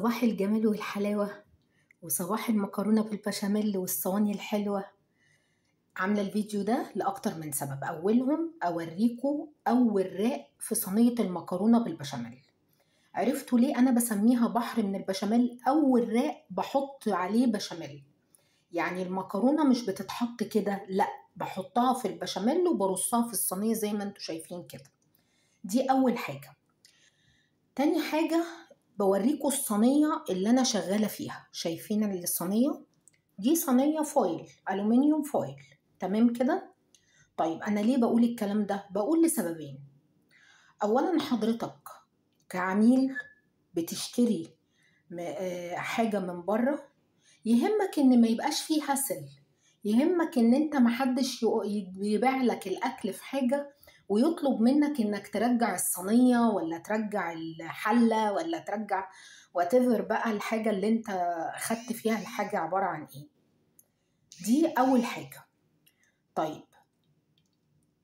صباح الجمال والحلاوة، وصباح المكرونة بالبشاميل والصواني الحلوة. عاملة الفيديو ده لأكتر من سبب، أولهم أوريكم أول راق في صينية المكرونة بالبشاميل. عرفتوا ليه أنا بسميها بحر من البشاميل؟ أول راق بحط عليه بشاميل، يعني المكرونة مش بتتحط كده، لأ بحطها في البشاميل وبرصها في الصينية زي ما انتوا شايفين كده. دي أول حاجة. تاني حاجة بوريكم الصينية اللي أنا شغالة فيها. شايفين الصينية دي؟ صينية foil، ألومنيوم foil، تمام كده؟ طيب أنا ليه بقول الكلام ده؟ بقول لسببين. أولا حضرتك كعميل بتشتري حاجة من بره، يهمك إن ما يبقاش فيه hassle، يهمك إن أنت محدش يبيع لك الأكل في حاجة ويطلب منك انك ترجع الصينية ولا ترجع الحلة ولا ترجع whatever بقى الحاجة اللي انت خدت فيها الحاجة عبارة عن ايه. دي اول حاجة. طيب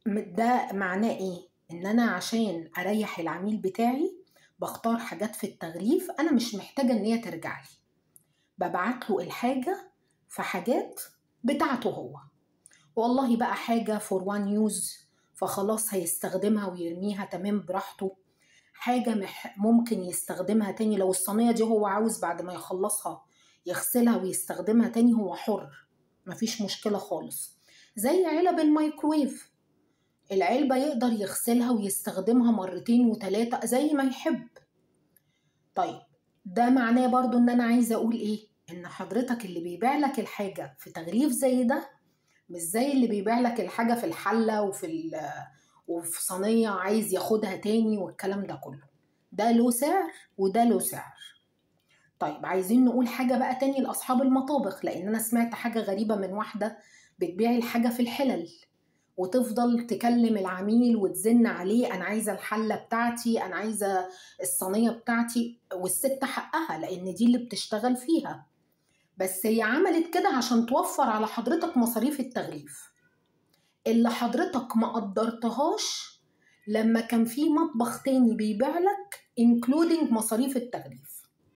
ده معناه ايه؟ ان انا عشان اريح العميل بتاعي بختار حاجات في التغليف انا مش محتاجة ان هي ترجع لي، ببعت له الحاجة في حاجات بتاعته هو. والله بقى حاجة for one use فخلاص هيستخدمها ويرميها، تمام براحته. حاجة ممكن يستخدمها تاني، لو الصينية دي هو عاوز بعد ما يخلصها يغسلها ويستخدمها تاني هو حر، مفيش مشكلة خالص. زي علب الميكرويف، العلبة يقدر يغسلها ويستخدمها مرتين وتلاتة زي ما يحب. طيب ده معناه برضو ان انا عايزة اقول ايه؟ ان حضرتك اللي بيبيع لك الحاجة في تغليف زي ده مش زي اللي بيبيع لك الحاجة في الحلة وفي صينية عايز ياخدها تاني والكلام ده كله. ده له سعر وده له سعر. طيب عايزين نقول حاجة بقى تاني لأصحاب المطابخ، لأن أنا سمعت حاجة غريبة من واحدة بتبيع الحاجة في الحلل وتفضل تكلم العميل وتزن عليه، أنا عايزة الحلة بتاعتي، أنا عايزة الصينية بتاعتي. والست حقها لأن دي اللي بتشتغل فيها، بس هي عملت كده عشان توفر على حضرتك مصاريف التغليف اللي حضرتك ما قدرتهاش لما كان في مطبخ تاني بيبيع لك including مصاريف التغليف.